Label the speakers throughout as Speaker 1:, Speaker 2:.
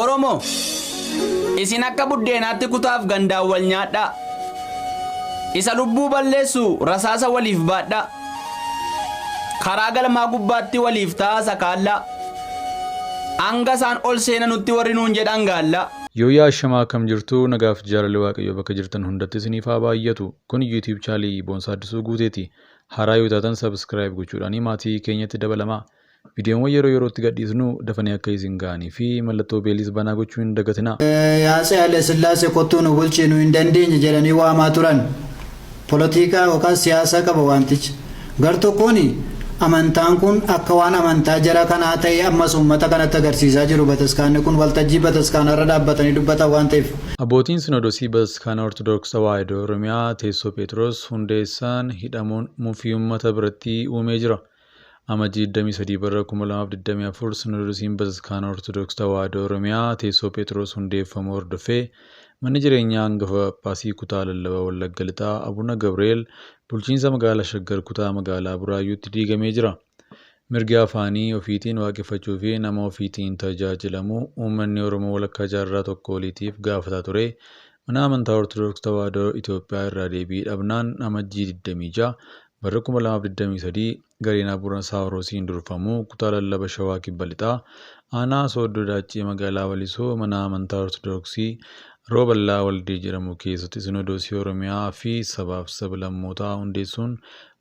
Speaker 1: Oromoo, isin akka buddeenaatti kutaaf gandaan wal nyaadhaa. Isa lubbuu balleessu rasaasa waliif baadhaa. Karaa galmaa gubbaatti waliif ta'aa sakaallaa. Hanga isaan ol seenanutti warri nuun jedhan gaallaa.
Speaker 2: Yooyyaa ashamaa, akkam jirtu? Nagaaf jaalalli Waaqayyoo bakka jirtan hundatti isiniif haa baay'atu. Kun YouTube channelii Boonsaa Addisuu Guuteeti. Haaraa yoo taatan subscribe gochuudhaan maatii keenyatti dabalamaa. Viidiyoowwan yeroo yerootti gadhiisnu dafanii akka isin ga'anii fi mallattoo belliis banaa gochuu hin dagatinaa.
Speaker 3: Yaasee Haile Sillaasee kottuu nu bulchii, nu hin dandeenye jedhanii waamaa turan. Polotikaa yookaan siyaasa qaba wantichi. Gar tokkoon amantaan kun akka waan amantaa jara kanaa ta'ee ammas uummata kanatti agarsiisaa jiru. Bataskaanni kun waltajjii bataskaanarra dhaabbatanii dubbatan waan ta'eef.
Speaker 2: Abbootiin Sinodosii Bataskaana Ortodoksii Tawaahidoo Oromiyaa teessoo Phexros hundeessan hidhamuun mufii uummata biratti uumee jira. Amajjii 23 bara 2024 Sinodosiin Bataskaana Ortodoksii Tawaahidoo Oromiyaa teessoo Phexros hundeeffamuu hordofee manni jireenyaa hangafa Phaaphaasii kutaa lallabaa Wallagga Lixaa Abuna Gabri'eel bulchiinsa magaalaa Shaggar kutaa magaalaa Buraayyuutti diigamee jira. Mirgi afaanii ofiitiin waaqeffachuu fi nama ofiitiin tajaajilamuu uummanni Oromoo walakkaa jaarraa tokko oliitiif gaafataa ture mana amantaa Ortodoksii Tawaahidoo Itoophiyaa irraa deebii dhabnaan Amajjii 26 bara 2023 gareen Abuna Saawuroosiin durfamu kutaa lallaba Shawaa Kibba Lixaa aanaa Sooddoo Daaccee magaalaa Walisoo mana amantaa Ortodoksii Rooballaa Waldee jedhamu keessatti Sinodosii Oromiyaa fi sabaaf sab-lammootaa hundeessuun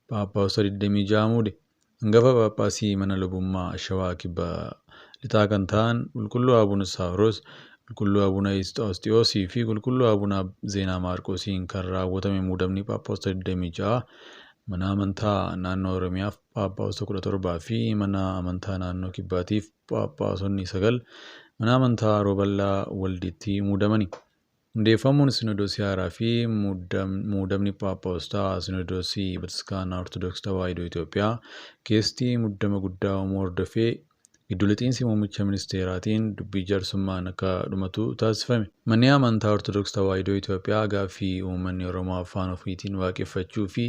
Speaker 2: Phaaphaasota 26 muude. Hangafa Phaaphaasii mana lubummaa Shawaa Kibba Lixaa kan ta'an Qulqulluu Abuna Saawuroos, Qulqulluu Abuna Isxaasxiyoosii fi Qulqulluu Abuna Zeenaa Maarqoosiin kan raawwatame muudamni Phaaphaasota 26 mana amantaa naannoo Oromiyaaf Phaaphaasota 17 fi mana amantaa naannoo Kibbaatiif Phaaphaasonni 9 mana amantaa Rooballaa Waldiitti muudamani. Hundeeffamuun Sinodosii haaraa fi muudamni Phaaphaasota Sinodosii Bataskaana Ortodoksii Tawaahidoo Itoophiyaa keessatti muddama guddaa uumuu hordofee giddu-lixiinsi muummicha ministeeraatiin dubbii jaarsummaan akka dhumatu taasifame. Manni amantaa Ortodoksii Tawaahidoo Itoophiyaa gaaffii uummanni Oromoo afaan ofiitiin waaqeffachuu fi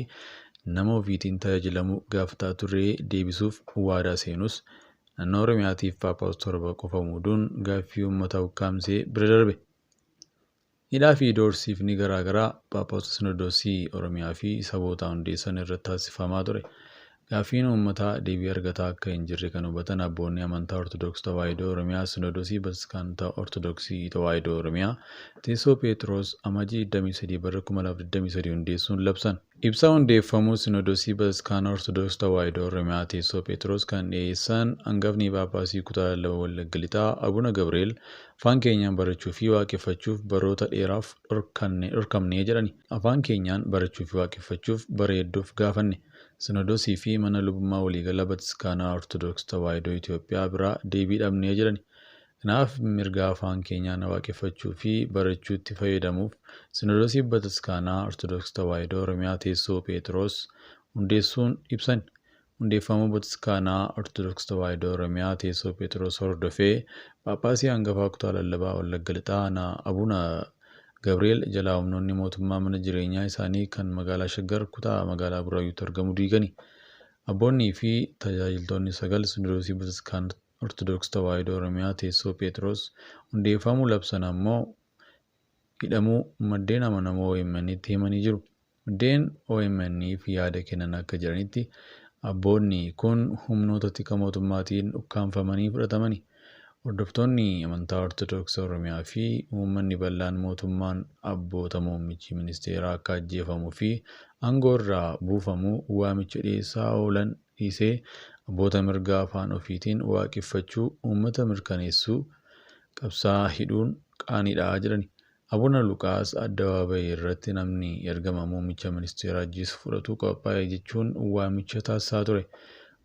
Speaker 2: nama ofiitiin tajaajilamuu gaafataa ture deebisuuf waadaa seenus naannoo Oromiyaatiif Phaaphaasota 7 qofa muuduun gaaffii uummataa ukkaamsee bira darbe. Hidhaa fi doorsifni garaa garaa Phaaphaasota Sinodosii Oromiyaa fi saboota hundeessan irratti taasifamaa ture. Gaaffiin uummataa deebii argataa akka hin jirre kan hubatan abboonni amantaa Ortodoksii Tawaahidoo Oromiyaa Sinodosii Bataskaanota Ortodoksii Tawaahidoo Oromiyaa teessoo Phexros Amajjii 23 bara 2023 hundeessuun labsan. Ibsa hundeeffamuu Sinodosii Bataskaana Ortodoksii Tawaahidoo Oromiyaa teessoo Phexros kan dhiyeessan hangafni Phaaphaasii kutaa lallaba Wallagga Lixaa Abuna Gabri'eel, afaan keenyaan barachuu fi waaqeffachuuf baroota dheeraaf dhorkamnee jedhani. Afaan keenyaan barachuu fi waaqeffachuuf bara hedduuf gaafanne. Sinodosii fi mana lubummaa waliigala Bataskaanaa Ortodoksii Tawaahidoo Itoophiyaa biraa deebii dhabnee jedhani. Kanaaf mirga afaan keenyaan waaqeffachuu fi barachuutti fayyadamuuf Sinodosii Bataskaanaa Ortodoksii Tawaahidoo Oromiyaa teessoo Phexros hundeessuun ibsan. Hundeeffamuu Bataskaanaa Ortodoksii Tawaahidoo Oromiyaa teessoo Phexros hordofee Phaaphaasii hangafaa kutaa lallabaa Wallagga Lixaa Abuna Gabri'eel jalaa humnoonni mootummaa mana jireenyaa isaanii kan magaalaa Shaggar kutaa magaalaa Buraayyuutti argamu diigani. Abboonnii fi tajaajiltoonni 9 Sinodosii Bataskaana Ortodoksii Tawaahidoo Oromiyaa teessoo Phexros hundeeffamuu labsan ammoo hidhamuu maddeen amanamoo OMN'tti himanii jiru. Maddeen OMN'f yaada kennan akka jedhanitti abboonni kun humnoota tika mootummaatiin ukkaamfamanii fudhatamani. Hordoftoonni amantaa Ortodoksii Oromiyaa fi uummanni bal'aan mootummaan abboota muummichi ministeeraa akka ajjeefamuu fi aangoo irraa buufamu waamicha dhiyeessaa oolan dhiisee abboota mirga afaan ofiitiin waaqeffachuu uummata mirkaneessuu qabsaa hidhuun qaaniidha jedhani. Abuna Luqaas addabaabayii irratti namni ergama muummicha ministeeraa ajjeesu fudhatu qophaa'e jechuun waamicha taasisaa ture.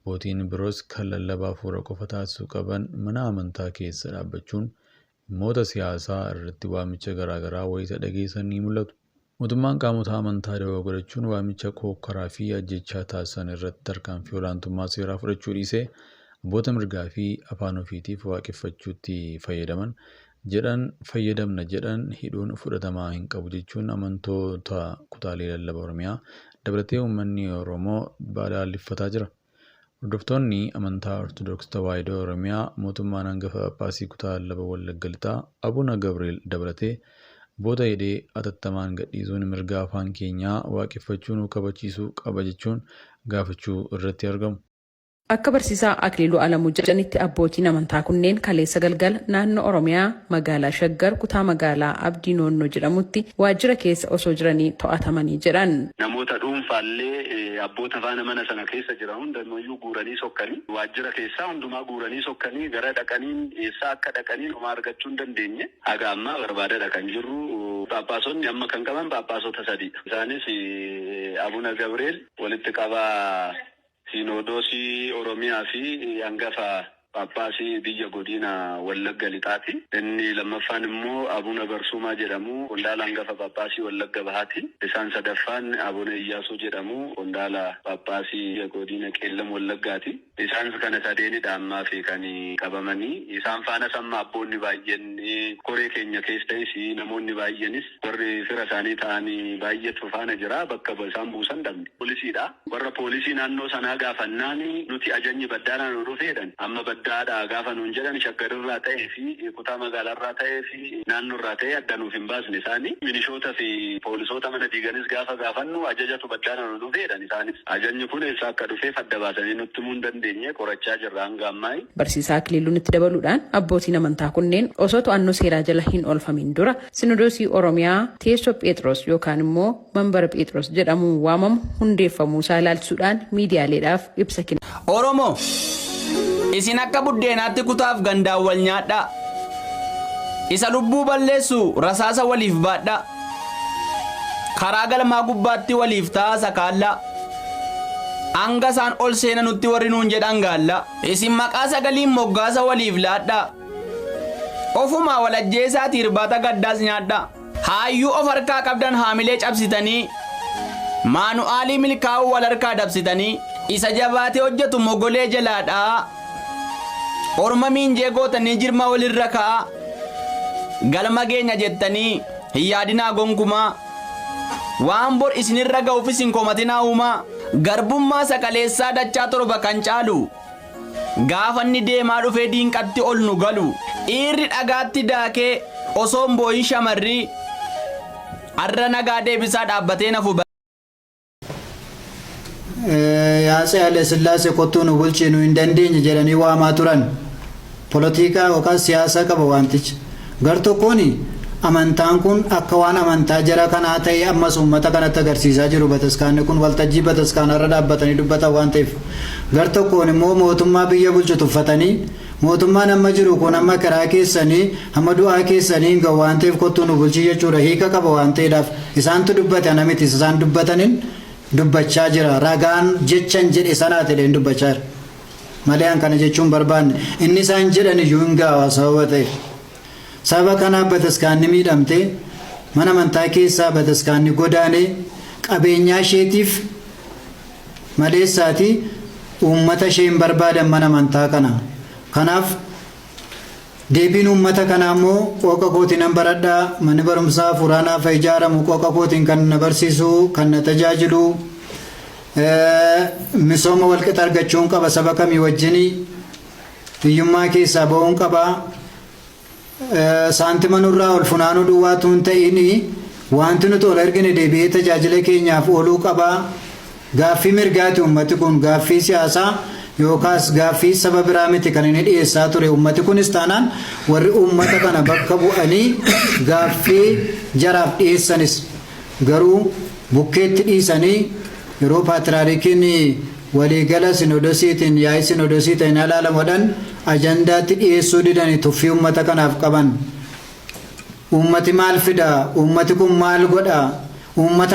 Speaker 2: Abbootiin biroos kan lallaba hafuura qofa taasisuu qaban mana amantaa keessa dhaabbachuun dhimmoota siyaasaa irratti waamicha garaa garaa wayita dhageessan ni mul'atu. Mootummaan qaamota amantaa dawoo godhachuun waamicha kookkaraa fi ajjechaa taasisan irratti tarkaanfii olaantummaa seeraa fudhachuu dhiisee abboota mirgaa fi afaan ofiitiif waaqeffachuutti fayyadaman jedhan fayyadamna jedhan hidhuun fudhatamaa hin qabu jechuun amantoota kutaalee lallaba Oromiyaa dabalatee uummanni Oromoo balaaleffataa jira. Hordoftoonni amantaa Ortodoksii Tawaahidoo Oromiyaa mootummaan hangafa Phaaphaasii kutaa lallaba Wallagga Lixaa Abuna Gabriel dabalatee abboota hidhee hatattamaan gadhiisuun mirga afaan keenyaa waaqeffachuu nu kabachiisuu qaba jechuun gaafachuu irratti argamu.
Speaker 4: Akka barsiisaa Akiliiluu Alamuu jedhanitti, abbootiin amantaa kunneen kaleessa galgala naannoo Oromiyaa, magaalaa Shaggar, kutaa magaalaa Abdii Noonnoo jedhamutti waajjira keessa osoo jiranii to'atamanii jedhan.
Speaker 5: Namoota dhuunfaallee abboota faana mana sana keessa jiran hundayyuu guuranii sokkanii, waajjira keessaa hundumaa guuranii sokkanii, gara dhaqaniin, eessaa akka dhaqaniin homaa argachuu hin dandeenye. Haga ammaa barbaadadha kan jirru. Paappaasonni amma kan qaban paappaasota sadiidha. Isaanis Abuna Gabriel walitti qabaa Siinodoosii Oromiyaa fi hangafa Phaaphaasii biyya godina Wallagga Lixaati. Inni lammaffaan immoo Abuna Barsuumaa jedhamu, qondaala hangafa Phaaphaasii Wallagga Bahaati. Isaan sadaffaan Abuna Iyyaasuu jedhamu, qondaala Phaaphaasii godina Qeellam Wallaggaati. Isaan kana sadeenidha ammaa fi kan qabamanii. Isaan faanas amma abboonni baay'een, koree keenya keessas namoonni baay'eenis, warri fira isaanii ta'anii baay'eetu faana jira. Bakka isaan buusan dhabne. Poolisiidha. Warra poolisii naannoo sanaa gaafannaan, nuti ajajni baddaadhaan nu dhufeedhan. Amma baddaadhaa gaafa nuun jedhan, Shaggarirraa ta'ee fi kutaa magaalaarraa ta'ee fi naannoorraa ta'ee adda nuuf hin baasne isaanii. Milishoota fi poolisoota mana diiganis gaafa gaafannu, ajajatu baddaadhaan nu dhufeedhan isaanis. Ajajni kun eessaa akka dhufeef adda baasanii nutti himuu hin dandeenye, qorachaa jirra hanga ammaa.
Speaker 4: Barsiisaa Akiliiluun itti dabaluudhaan, abbootiin amantaa kunneen osoo to'annoo seeraa jala hin oolfamin dura Sinodoosii Oromiyaa teessoo Phexros yookaan immoo Manbara Phexros jedhamuun waamamu hundeeffamuusaa ilaalchisuudhaan miidiyaaleedhaaf ibsa kenna.
Speaker 1: Oromoo, isin akka buddeenaatti kutaaf gandaan wal nyaadhaa. Isa lubbuu balleessu rasaasa waliif baadhaa. Karaa galmaa gubbaatti waliif ta'a sakaallaa. Hanga isaan ol seenanutti warri nuun jedhan gaalla. Isin maqaa sagaliin moggaasa waliif laadhaa. Ofumaa walajjeesaatii irbaata gaddaas nyaadhaa. Haayyuu of harkaa qabdan haamilee cabsitanii, maanu'aalii milkaa'uu wal harkaa dabsitanii, isa jabaatee hojjetu mogolee jalaadhaa. Orma miinjee gootanii jirma walirra ka'a. Galma geenya jettanii hin yaadinaa gonkumaa. Waan bor isinirra ga'uuf isin komatinaa uumaa. Garbummaa sakaleessaa dachaa 7 kan caalu. Gaafa inni deemaa dhufee diinqatti ol nu galu. Dhiirri dhagaatti daakee osoo hin boo'in, shamarri har'a nagaa deebisaa dhaabbatee nafu.
Speaker 3: Yaatse Haile Sillaasee kottuu nu bulchii nu hin dandeenye jedhanii waamaa turan. Polotikaa yookaan siyaasa qaba wantichi. Gar tokkoon amantaan kun akka waan amantaa jara kanaa ta'ee ammas uummata kanatti agarsiisaa jiru, bataskaanni kun waltajjii bataskaanarra dhaabbatanii dubbatan waan ta'eef. Gar tokkoon immoo mootummaa biyya bulchu tuffatanii, mootummaan amma jiru kun amma karaa keessanii hamma du'aa keessanii hin ga'u waan ta'eef kottuu nu bulchii jechuudha. Hiika qaba waan ta'eedhaaf isaantu dubbate, ana miti. Isaan dubbataniin dubbachaa jira. Ragaan jechan jedhe sanaa ta'een dubbachaa jira malee an kana jechuun barbaanne. Inni isaan jedhan iyyuu hin ga'a sababa ta'eef. Sababa kanaaf bataskaanni miidhamte, mana amantaa keessaa bataskaanni godaane qabeenyaa isheetiif maleessaati uummata ishee hin barbaadan mana amantaa kana. Kanaaf deebiin uummata kanaa immoo, qooqa kootiin nan baradhaa, manni barumsaa hafuuraa naaf haa ijaaramu, qooqa kootiin kan na barsiisu, kan na tajaajilu, misooma walqixa argachuun qaba saba kamii wajjinii, hiyyummaa keessaa ba'uun qaba. Saantima nurraa ol funaanuu duwwaatu hin ta'in, wanti nuti ol ergine deebi'ee tajaajila keenyaaf ooluu qaba. Gaaffii mirgaati uummati kun, gaaffii siyaasaa yookaas gaaffii saba biraa miti kan inni dhiyeessaa ture. Uummati kunis taanaan, warri uummata kana bakka bu'anii gaaffii jaraaf dhiyeessanis garuu bukkeetti dhiisanii, yeroo paatraarikiin waliigala sinodosiitiin yaa'ii sinodosii ta'in alaalamuudhaan ajandaatti dhiyeessuu didanii, tuffii uummata kanaaf qaban. Uummati maal fida? Uummati kun maal godha? Uummata